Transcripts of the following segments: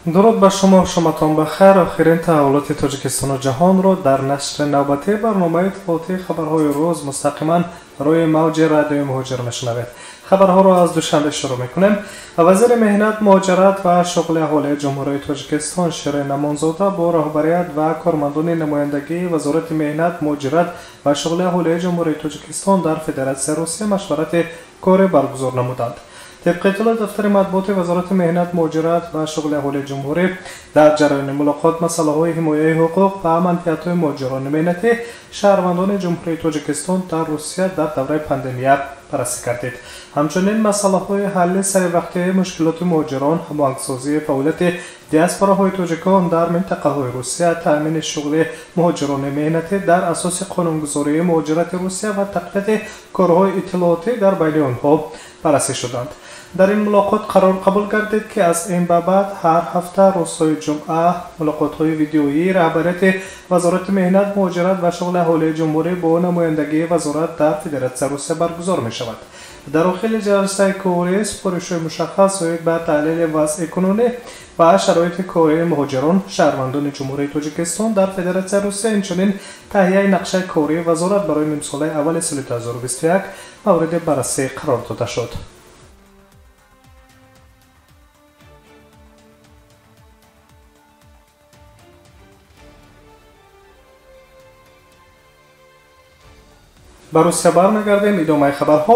Дуруд ба шумо, шоматон ба хайр. Охирин таҳаввулоти Тоҷикистону ҷаҳонро дар нашри навбатии барномаи иттилоотии хабарҳои рӯз мустақиман рӯи мавҷи радиои муҳоҷир мешунавед. Хабарҳоро аз Душанбе шурӯъ мекунем. Вазири меҳнат, муҳоҷират ва шуғли аҳолии Ҷумҳурии Тоҷикистон Ширин Амонзода бо роҳбарият ва кормандони намояндагии Вазорати меҳнат, муҳоҷират ва шуғли аҳолии Ҷумҳурии Тоҷикистон дар Федератсияи Русия машварати корӣ баргузор намуданд. Тибқи иттилои дафтари матбуоти Вазорати меҳнат, муҳоҷират ва шуғли аҳолии ҷумҳурӣ, дар ҷараёни мулоқот масъалаҳои ҳимояи ҳуқуқ ва манфиатҳои муҳоҷирони меҳнатӣ шаҳрвандони Ҷумҳурии Тоҷикистон дар Русия дар давраи пандемия баррасӣ гардид. Ҳамчунин масъалаҳои ҳалли саривақтии мушкилоти муҳоҷирон, ҳамоҳангсозии фаъолияти диаспораҳои тоҷикон дар минтақаҳои Русия, таъмини шуғли муҳоҷирони меҳнатӣ дар асоси қонунгузории муҳоҷирати Русия ва тақвияти корҳои иттилоотӣ дар байни онҳо баррасӣ шуданд. Дар ин мулоқот қарор қабул гардид, ки аз ин ба баъд ҳар ҳафта рӯзҳои ҷумъа мулоқотҳои видеоии раҳбарияти Вазорати меҳнат, муҳоҷират ва шуғли аҳолии ҷумҳурӣ бо намояндагии вазорат дар Федератсияи Русия баргузор мешавад. Дар охири ҷаласаи корӣ супоришҳои мушаххас оид ба таҳлили вазъи кунунӣ ва шароити кории муҳоҷирон шаҳрвандони Ҷумҳурии Тоҷикистон дар Федератсияи Русия, инчунин таҳияи нақшаи кории вазорат барои нимсолаи аввали соли 2021 мавриди баррасӣ қарор дода шуд. Ба Русия бармегардем. Идомаи хабарҳо.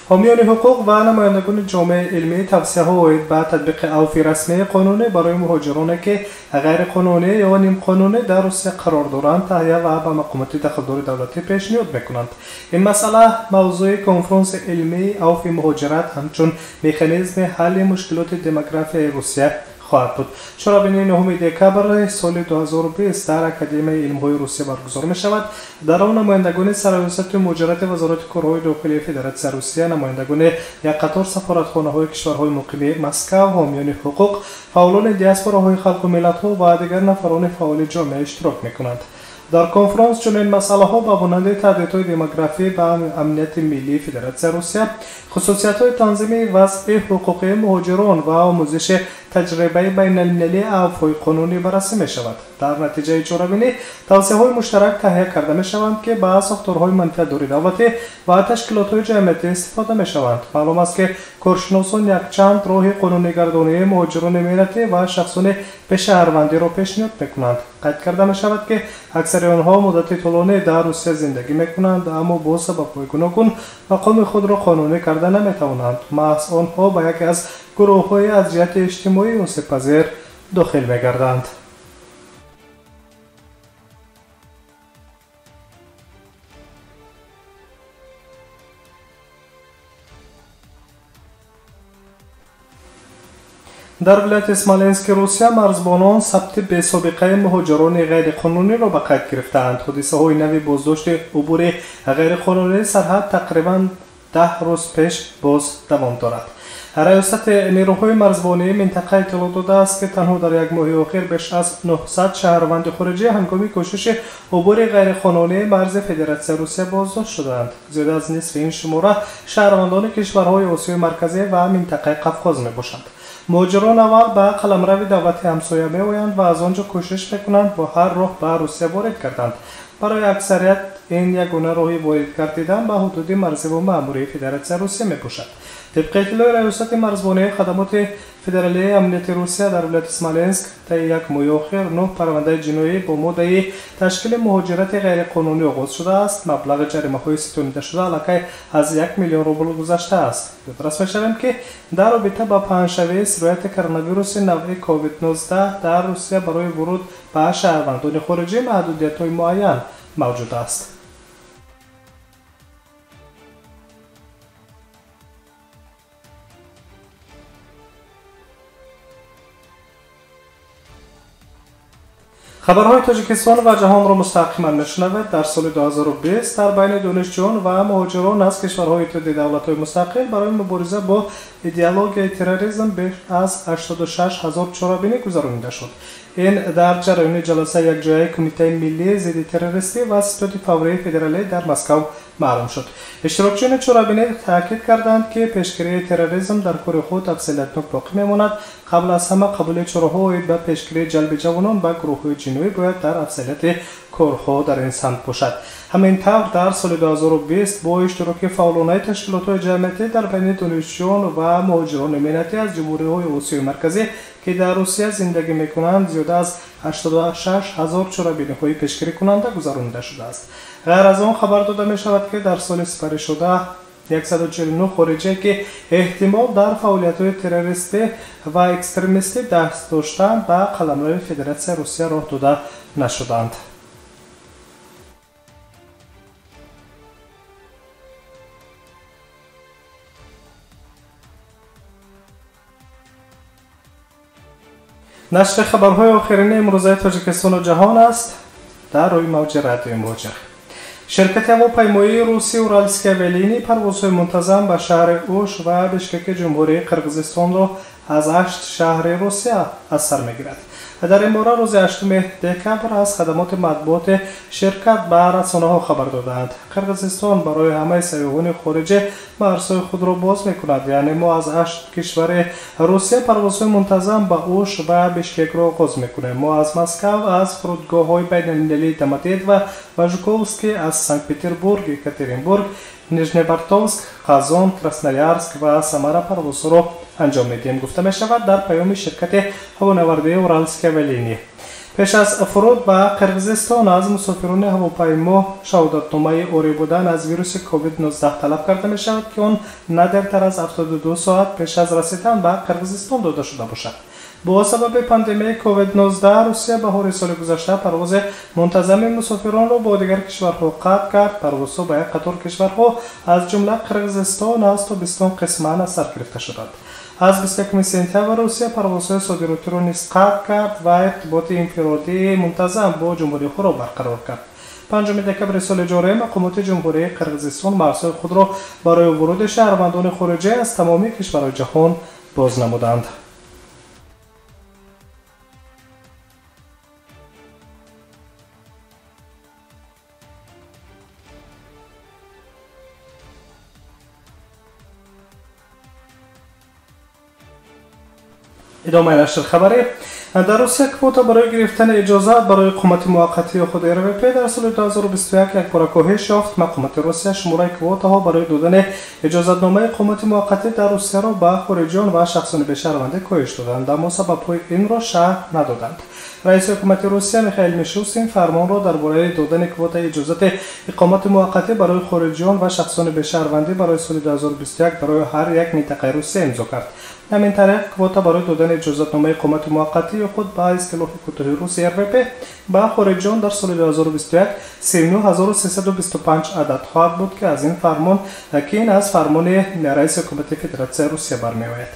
Ҳомиёни ҳуқуқ ва намояндагони ҷомеаи илмӣ тавсияҳо оид ба татбиқи авфи расмии қонунӣ барои муҳоҷироне, ки ғайриқонунӣ ё нимқонунӣ дар Русия қарор доранд, таҳия ва ба мақомоти дахлдори давлатӣ пешниҳод мекунанд. Ин масъала мавзӯи конфронси илмии авфи муҳоҷират ҳамчун механизми ҳалли мушкилоти демографияи Русия хоҳад буд. Чорабинии 9 декабри соли 2020 дар Академияи илмҳои Русия баргузор мешавад. Дар он намояндагони Сарраёсати муҳоҷирати Вазорати корҳои дохилии Федератсияи Русия, намояндагони як қатор сафоратхонаҳои кишварҳои муқими Москав, ҳомиёни ҳуқуқ, фаъолони диаспораҳои халқу миллатҳо ва дигар нафарони фаъоли ҷомеа иштирок мекунанд. Дар конфронс чунин масъалаҳо ба монанди таҳдидҳои демографӣ ба амнияти миллии Федератсияи Русия, хусусиятҳои танзими вазъи ҳуқуқии муҳоҷирон ва омӯзиши таҷрибаи байналмилалии авфҳои қонунӣ баррасӣ мешавад. Дар натиҷаи чорабинӣ тавсияҳои муштарак таҳия карда мешаванд, ки ба сохторҳои манфиатдори давлатӣ ва ташкилотҳои ҷамъиятӣ истифода мешаванд. Маълум аст, ки коршиносон якчанд роҳи қонунигардонии муҳоҷирони меҳнатӣ ва шахсони бешаҳрвандиро пешниҳод мекунанд. Қайд карда мешавад, ки аксари онҳо муддати тӯлонӣ дар Русия зиндагӣ мекунанд, аммо бо сабабҳои гуногун мақоми худро қонунӣ карда наметавонанд. Маҳз онҳо ба яке аз гурӯҳҳои аз ҷиҳати иҷтимоӣ осебпазир дохил мегарданд. Дар вилояти Смоленски Русия марзбонон сабти бесобиқаи муҳоҷирони ғайриқонуниро ба қайд гирифтаанд. Ҳодисаҳои нави боздошти убури ғайриқонунии сарҳад тақрибан 10 рӯз пеш боз давом дорад. Раёсати нерӯҳои марзбонии минтақа иттилоъ додааст, ки танҳо дар як моҳи охир беш аз 900 шаҳрванди хориҷӣ ҳангоми кӯшиши убури ғайриқонунии марзи Федератсияи Русия боздошт шудаанд. Зиёда аз нисфи ин шумора шаҳрвандони кишварҳои Осиёи Марказӣ ва минтақаи Қавқоз мебошанд. Муҳоҷирон аввал ба қаламрави давлати ҳамсоя меоянд ва аз он ҷо кӯшиш мекунанд бо ҳар роҳ ба Русия ворид гарданд. Барои аксарият ин ягона роҳи ворид гардидан ба ҳудуди марзиву маъмурии Федератсияи Русия мебошад. Тибқи иттилои Раёсати марзбонии хадамоти федералии амнияти Русия дар вилояти Смоленск таи як моҳи охир 9 парвандаи ҷиноӣ бо моддаи ташкили муҳоҷирати ғайриқонунӣ оғоз шудааст. Маблағи ҷаримаҳои ситонидашуда аллакай аз 1 миллион рубл гузаштааст. Ёдрас мешавем, ки дар робита ба паҳншавии сирояти коронавируси навъи COVID-19 дар Русия барои вуруд ба шаҳрвандони хориҷӣ маҳдудиятҳои муайян мавҷуд аст. Хабарҳои Тоҷикистон ва ҷаҳонро мустақиман мешунавед. Дар соли 2020 дар байни донишҷӯён ва муҳоҷирон аз кишварҳои Иттиҳоди давлатҳои мустақил барои мубориза бо идеологияи терроризм беш аз 86 ҳазор чорабинӣ гузаронида шуд. Ин дар ҷараёни ҷаласаи якҷояи Кумитаи миллии зидди террористӣ ва Ситоди фаврии федералӣ дар Москав Маълум шуд. Иштирокчиёни чорабинӣ таъкид карданд, ки пешгирии терроризм дар кори худ афзалиятнок боқӣ мемонад. Қабл аз ҳама қабули чораҳо оид ба пешгирии ҷалби ҷавонон ба гурӯҳҳои ҷиноӣ бояд дар афзалияти корҳо дар ин самт бошад. Ҳамин тавр, дар соли 2020 бо иштироки фаъолонаи ташкилотҳои ҷамъиятӣ дар байни донишҷӯён ва муҳоҷирони меҳнатӣ аз ҷумҳуриҳои Осиёи Марказӣ, ки дар Русия зиндагӣ мекунанд, зиёда аз 86 ҳазор чорабиниҳои пешгирикунанда гузаронида шудааст. Ғайр аз он, хабар дода мешавад, ки дар соли сипаришуда 149 хориҷие, ки эҳтимол дар фаъолиятҳои террористӣ ва экстремистӣ даст доштанд, ба қаламрави Федератсияи Русия роҳ дода нашуданд. Нашри хабарҳои охирини имрӯзаи Тоҷикистону ҷаҳон аст дар рӯи мавҷи радиои Муҳоҷир. Ширкати ҳавопаймоии русии Уральские авиалинии парвозҳои мунтазам ба шаҳри Уш ва Бишкеки Ҷумҳурии Қирғизистонро аз 8 шаҳри Русия аз сар мегирад. Дар ин бора рӯзи 8 декабр аз хадамоти матбуоти ширкат ба расонаҳо хабар додаанд. Қирғизистон барои ҳамаи сайёҳони хориҷӣ марзҳои худро боз мекунад, яъне мо аз 8 кишвари Русия парвозҳои мунтазам ба Уш ва Бишкекро оғоз мекунем. Мо аз Москав, аз фурудгоҳҳои байналмилалии Домодедово ва Жуковский, аз Санкт-Петербург, Екатеринбург, Нижневартовск, Қазон, Красноярск ва Самара парвозҳоро анҷом медиҳем, гуфта мешавад дар паёми ширкати ҳавонавардии Уральские авиалинии. Пеш аз фуруд ба Қирғизистон аз мусофирони ҳавопаймо шаҳодатномаи орӣ будан аз вируси COVID-19 талаб карда мешавад, ки он на дертар аз 72 соат пеш аз расидан ба Қирғизистон дода шуда бошад. Бо сабаби пандемияи COVID-19 Русия баҳори соли гузашта парвози мунтазами мусофиронро бо дигар кишварҳо қатъ кард. Парвозҳо ба як қатор кишварҳо, аз ҷумла Қирғизистон, аз тобистон қисман аз сар гирифта шуданд. Аз 21 сентябр Русия парвозҳои содиротиро низ қатъ кард ва иртиботи инфиродии мунтазам бо ҷумҳуриҳоро барқарор кард. 5 декабри соли ҷорӣ мақомоти Ҷумҳурии Қирғизистон марзҳои худро барои вуруди шаҳрвандони хориҷӣ аз тамоми кишварҳои ҷаҳон боз намуданд. Идомаи нашр хабарӣ. Дар Русия квота барои гирифтани иҷозат барои иқомати муваққатии худ РВП дар соли 2021 якбора коҳиш ёфт. Мақомоти Русия шумораи квотаҳо барои додани иҷозатномаи иқомати муваққатӣ дар Русияро ба хориҷиён ва шахсони бешаҳрвандӣ коҳиш доданд, аммо сабабҳои инро шарҳ надоданд. Раиси ҳукумати Русия Михаил Мишустин фармонро дар бораи додани квотаи иҷозати иқомати муваққатӣ барои хориҷиён ва шахсони бешаҳрвандӣ барои соли 2021 барои ҳар як минтақаи Русия имзо кард. Ҳамин тариқ, квота барои додани иҷозатномаи иқомати муваққатии худ ба истилоҳи кӯтоҳи русии РВП ба хориҷиён дар соли 2021 39325 адад хоҳад буд, ки аз ин фармон ки ин аз фармони раиси ҳукумати Федератсияи Русия бармеояд.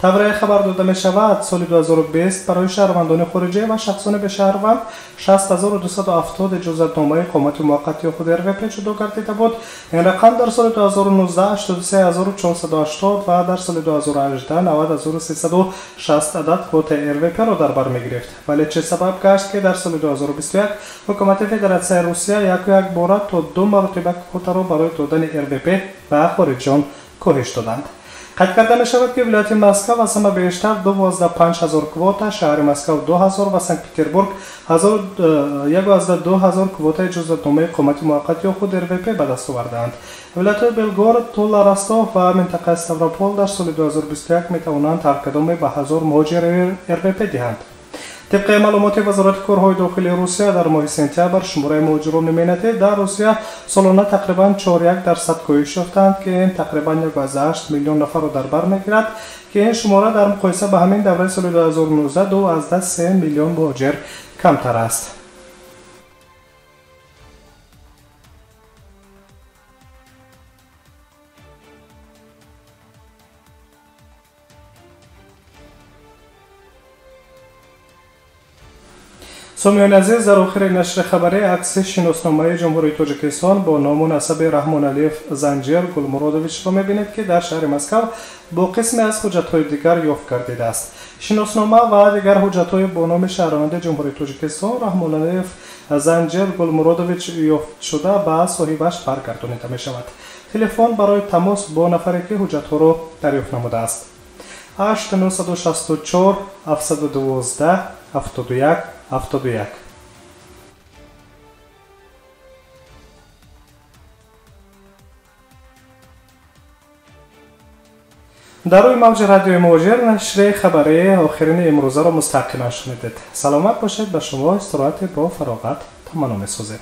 Тавре хабар дода мешавад, соли 2020 барои шаҳрвандони хориҷӣ ва шахсони бешаҳрванд 6270 иҷозатномаи иқомати муваққатии худ РВП ҷудо гардида буд. Ин рақам дар соли 2019 83480 ва дар соли 2018 90360 адад квотаи РВП-ро дар бар мегирифт. Вале чӣ сабаб гашт, ки дар соли 2021 ҳукумати Федератсияи Русия яку якбора то ду маротиба квотаро барои додани РВП ба хориҷиён коҳиш доданд? Қайд карда мешавад, ки вилояти Москав аз ҳама бештар 25 ҳазор квота, шаҳри Москав 2 ҳазор ва Санкт-Петербург 1,2 ҳазор квота иҷозатномаи иқомати муваққат ё худ РВП ба даст овардаанд. Вилоятҳои Белгород, Тула, Ростов ва минтақаи Ставропол дар соли 2021 метавонанд ҳар кадоме ба 1000 муҳоҷир РВП диҳанд. Тибқи маълумоти Вазорати корҳои дохилии Русия, дар моҳи сентябр шумораи муҳоҷирони меҳнатӣ дар Русия солона тақрибан 4,1% коҳиш ёфтанд, ки ин тақрибан 1,8 миллион нафарро дар бар мегирад, ки ин шумора дар муқоиса ба ҳамин давраи соли 2019 2,3 миллион муҳоҷир камтар аст. Сомиёни азиз, дар охири нашри хабарӣ акси шиносномаи Ҷумҳурии Тоҷикистон бо ному насаби Раҳмоналиев Занҷир Гулмуродовичро мебинед, ки дар шаҳри Москав бо қисме аз ҳуҷҷатҳои дигар ёфт гардидааст. Шиноснома ва дигар ҳуҷҷатҳои бо номи шаҳрванди Ҷумҳурии Тоҷикистон Раҳмоналиев Занҷир Гулмуродович ёфтшуда ба соҳибаш баргардонида мешавад. Телефон барои тамос бо нафаре, ки ҳуҷҷатҳоро дарёфт намудааст: 8 964 712 71 71. Дар рӯи мавҷи радиои Муҳоҷир нашри хабарии охирини имрӯзаро мустақиман шунидед. Саломат бошед, ба шумо истироҳати бо фароғат таманно месозем.